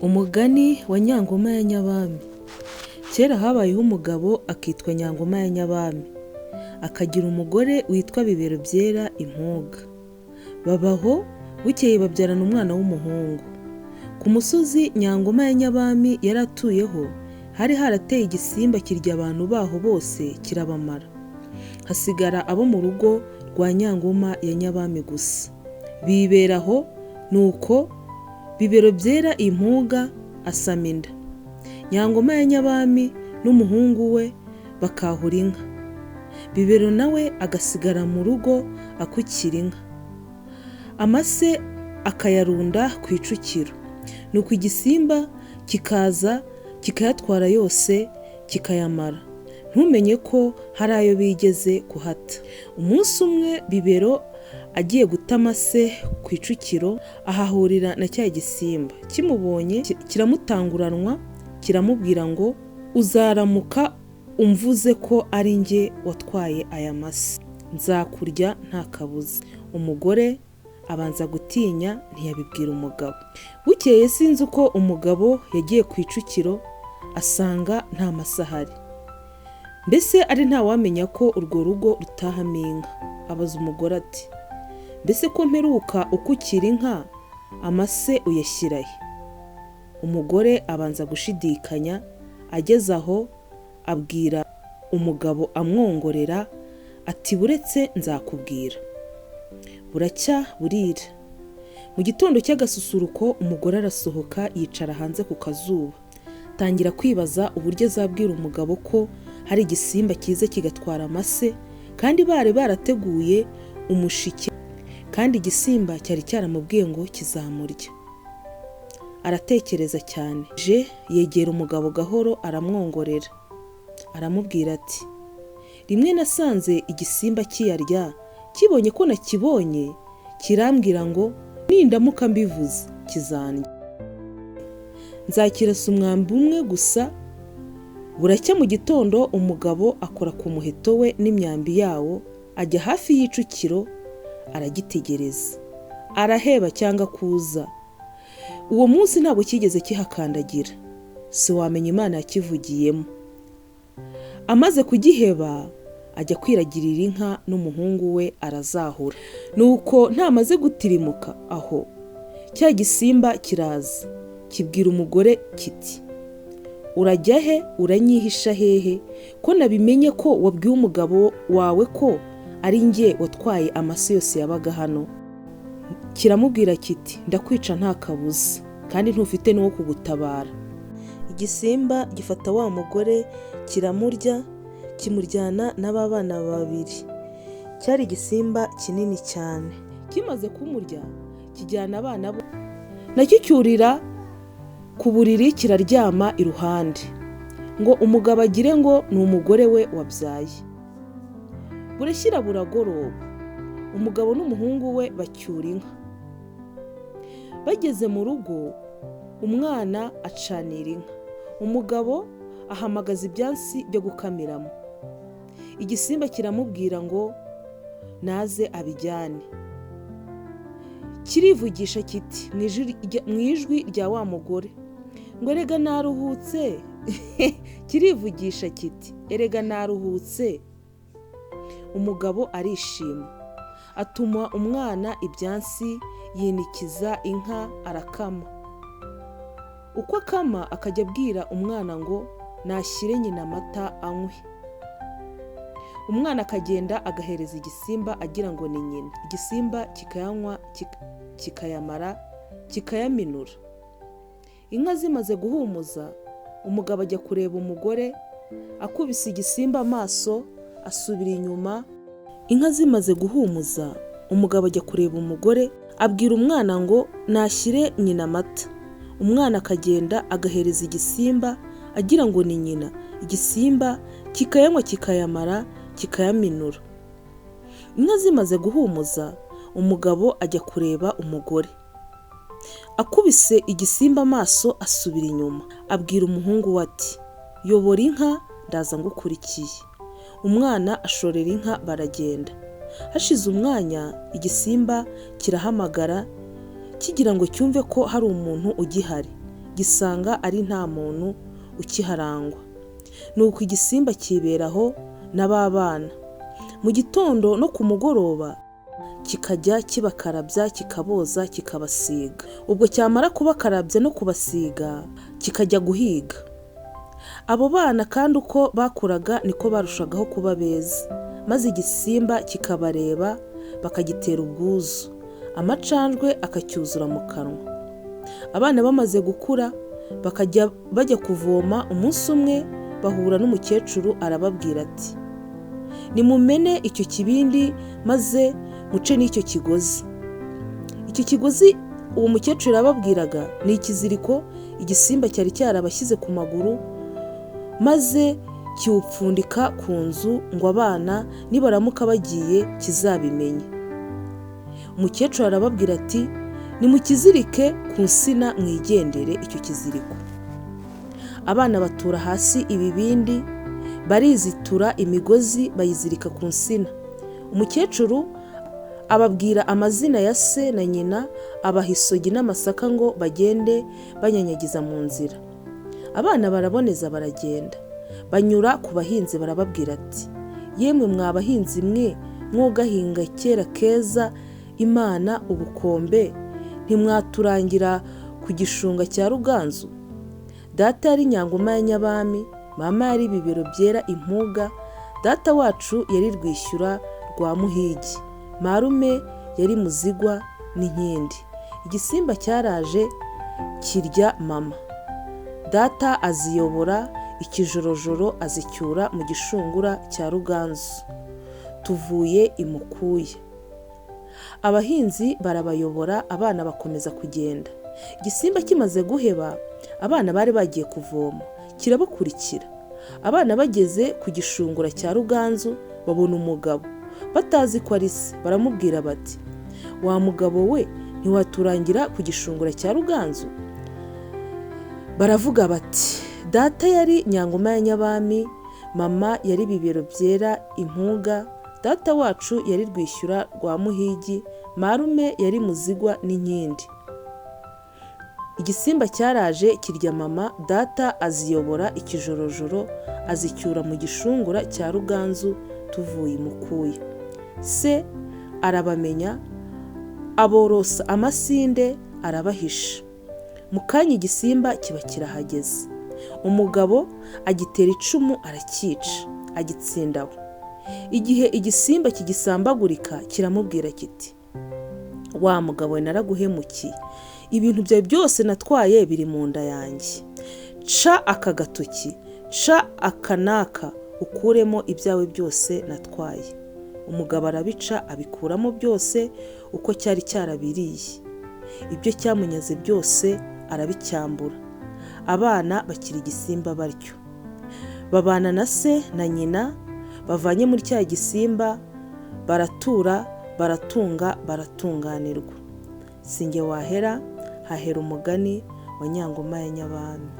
Umugani wa Nyangoma ya Nyabami. Kera habayeho umugabo akitwa Nyangoma ya Nyabami, akagira umugore witwa Bibero Byera Impuga. Babaho bukeye babyarana umwana w'umuhungu. Ku musozi Nyangoma ya Nyabami yari atuyeho hari harateye igisimba kirya abantu baho bose kirabamara. Hasigara abo mu rugo rwa Nyangoma ya Nyabami gusa. Bibera aho, nuko Bibero Byera Impuga asama inda. Nyangoma ya Nyabami n'umuhungu we bakahura inka. Bibero nawe agasigara mu rugo akukira inka. Amase akayarunda ku icukiro. Nuko igisimba kikaza kikayatwara yose kikayamara. Ntumenye ko hari ayo bigeze kuhata. Umunsi umwe Bibero agiye guta amase ku icukiro ahahurira na cya gisimba. Kimubonye kiramutanguranwa kiramubwira ngo uzaramuka umvuze ko ari njye watwaye aya mase, nzakurya nta kabuza. Umugore abanza gutinya ntiyabibwira umugabo. Bukeye sinzi uko umugabo yagiye ku icukiro asanga nta mase ahari, mbese ari ntawamenya ko urwo rugo rutahamo inka. Abaza umugore ati mbese ko mperuka ukukira inka, amase uyashyira he? Umugore abanza gushidikanya, ageze aho abwira umugabo amwongorera ati buretse nzakubwira. Buracya burira. Mu gitondo cy'agasusuruko umugore arasohoka yicara hanze ku kazuba, atangira kwibaza uburyo azabwira umugabo ko hari igisimba kiza kigatwara amase, kandi bari barateguye umushike, kandi igisimba cyari cyaramubwiye ngo kizamurya. Aratekereza cyane, je yegera umugabo gahoro aramwongorera, aramubwira ati rimwe nasanze igisimba kiyarya, kibonye ko nakibonye kirambwira ngo nindamuka mbivuze kizandya, nzakirasa umwambi umwe gusa. Buracya mu gitondo umugabo akora ku muheto we n'imyambi yawo, ajya hafi y'icukiro aragitegereza, araheba cyangwa kuza. Uwo munsi ntabwo kigeze kihakandagira, si wamenya Imana yakivugiyemo. Amaze kugiheba ajya kwiragirira inka n'umuhungu we arazahura. Nuko ntamaze gutirimuka aho, cya gisimba kiraza kibwira umugore kiti urajya he, uranyihisha hehe, ko nabimenye ko wabwiye umugabo wawe ko ari njye watwaye amase yose yabaga hano? Kiramubwira kiti ndakwica nta kabuza, kandi ntufite n'uwo kugutabara. Igisimba gifata wa mugore kiramurya, kimuryana n'aba bana babiri. Cyari igisimba kinini cyane. Kimaze kumurya kijyana abana bo, nacyo cyurira ku buriri kiraryama iruhande, ngo umugabo agire ngo ni umugore we wabyaye. Burashyira buragoroba, umugabo n'umuhungu we bacyura inka. Bageze mu rugo umwana acanira inka, umugabo ahamagaza ibyansi byo gukamiramo. Igisimba kiramubwira ngo naze abijyane. Kirivugisha kiti mu ijwi rya wa mugore ngo erega naruhutse. Kirivugisha kiti erega naruhutse. Umugabo arishima, atuma umwana ibyansi, yinikiza inka arakama. Uko akama akajya abwira umwana ngo nashyire nyina amata anywe. Umwana akagenda agahereza igisimba agira ngo ni nyina. Igisimba kikayanywa kikayamara kikayaminura. Inka zimaze guhumuza, umugabo ajya kureba umugore, akubise igisimba amaso asubira inyuma. Inka zimaze guhumuza, umugabo ajya kureba umugore, abwira umwana ngo nashyire nyina amata. Umwana akagenda agahereza igisimba agira ngo ni nyina. Igisimba kikayanywa kikayamara kikayaminura. Inka zimaze guhumuza, umugabo ajya kureba umugore, akubise igisimba amaso asubira inyuma, abwira umuhungu we ati yobora inka ndaza ngukurikiye. Umwana ashorera inka baragenda. Hashize umwanya igisimba kirahamagara kigira ngo cyumve ko hari umuntu ugihari. gisanga ari nta muntu ukiharangwa. Nuko igisimba kibera aho na ba bana. Mu gitondo no ku mugoroba kikajya kibakarabya, kikaboza, kikabasiga. Ubwo cyamara kubakarabya no kubasiga, kikajya guhiga. Abo bana kandi uko bakuraga niko barushagaho kuba beza, maze igisimba kikabareba bakagitera ubwuzu, amacanjwe akacyuzura mu kanwa. Abana bamaze gukura bakajya bajya kuvoma, umunsi umwe bahura n'umukecuru arababwira ati: "Nimumene icyo kibindi maze muce n'icyo kigozi." Icyo kigozi uwo mukecuru yababwiraga ni ikiziriko igisimba cyari cyarabashyize ku maguru, maze kiwupfundika ku nzu ngo abana nibaramuka bagiye kizabimenye. Umukecuru arababwira ati: "Nimukizirike ku nsina mwigendere icyo kiziriko." Abana batura hasi ibibindi, barizitura imigozi bayizirika ku nsina. Umukecuru ababwira amazina ya se na nyina, abaha isogi n'amasaka ngo bagende banyanyagiza mu nzira. Abana baraboneza baragenda, banyura ku bahinzi barababwira ati: "Yemwe mwa bahinzi mwe mwugahinga kera keza Imana ubukombe, ntimwaturangira ku gishunga cya Ruganzu? Data yari Nyangoma ya Nyabami, mama yari Bibero Byera Impuga, data wacu yari Rwishyura rwa Muhigi, marume yari Muzigwa n'Inkindi. Igisimba cyaraje kirya mama, data aziyobora ikijorojoro azicyura mu gishungura cya Ruganzu, tuvuye i Mukuya." Abahinzi barabayobora, abana bakomeza kugenda. Igisimba kimaze guheba, abana bari bagiye kuvoma, kirabakurikira. Abana bageze ku gishungura cya Ruganzu babona umugabo batazi ko ari se, baramubwira bati: "Wa mugabo we, ntiwaturangira ku gishungura cya Ruganzu?" Baravuga bati: "Data yari Nyangoma ya Nyabami, mama yari Bibero Byera Impuga, data wacu yari Rwishyura rwa Muhigi, marume yari Muzigwa n'Inkindi. Igisimba cyaraje kirya mama, data aziyobora ikijorojoro azicyura mu gishungura cya Ruganzu, tuvuye i Mukuya." Se arabamenya, aborosa amasinde arabahisha. Mu kanya igisimba kiba kirahageze. Umugabo agitera icumu aracyica, agitsinda aho. Igihe igisimba kigisambagurika kiramubwira kiti: "Wa mugabo we, naraguhemukiye, ibintu byawe byose natwaye biri mu nda yanjye. Ca aka gatoki, ca aka n'aka, ukuremo ibyawe byose natwaye." Umugabo arabica, abikuramo byose uko cyari cyarabiriye. Ibyo cyamunyaze byose arabicyambura. Abana bakira igisimba batyo. Babana na se na nyina bavanye muri cya gisimba, baratura, baratunga, baratunganirwa. Si njye wahera, hahera umugani wa Nyangoma ya Nyabami.